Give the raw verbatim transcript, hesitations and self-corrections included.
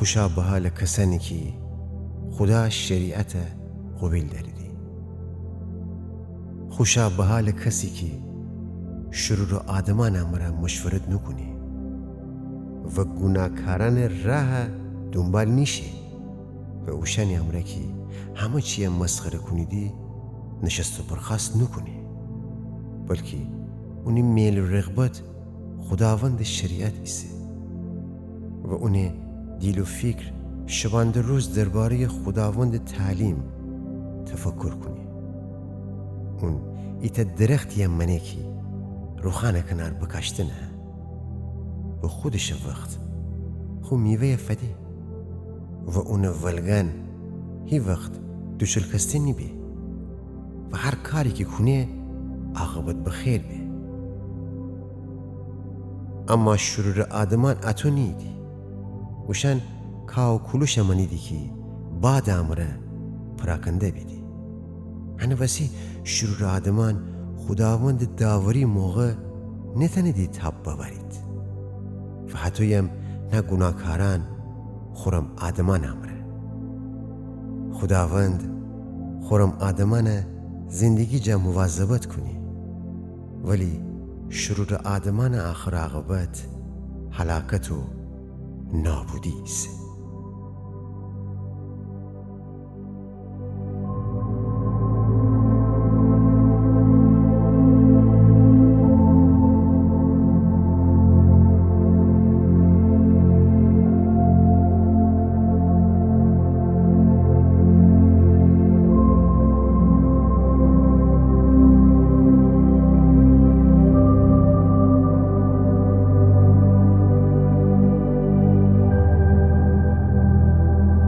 خوشا بحالٚ کسأنی کی خودا شریعتَ قوبیل دأریدی. خوشا بحالٚ کسی کی شرورٚ آدمأنٚ امرأ مشورت نوکونی و گوناهکارأنٚ راهَ دونبال نیشی و اوشأنی امرأ کی همه چیَ مسخره کونیدی نشست و برخاست نوکونی، بلکی اونی میل و رغبت خوداوندٚ شریعت ایسه و اونٚ دیل و فیکر شبانده روز درباره‌یٚ خوداوندٚ تعلیم تفکر کونی. اون ایتأ درختیَ مأنه کی روخأنٚ کنار بکاشتنه و خودشٚ وخت خو میوه‌یَ فده و اونٚ ولگأن هی وخت دوچلکسته نیبه و هر کاری کی کونه عاقبت بخیر به. اما شرورٚ آدمأن اطو نیییدی. اوشأن کاه و کولوشَ مأنیدی کی بادٚ امرأ پراکنده بیدی. هنٚ وسی شرورٚ آدمأن خوداوندٚ داوری موقع نتأنیدی تاب بأورید و هطویم نه گوناهکارأن خورم آدمأنٚ امرأ. خوداوند خورم آدمأنَ زندگی جا مواظبت کونی، ولی شرورٚ آدمأنٚ آخر عاقبت هلاکت و نابودی ایسه.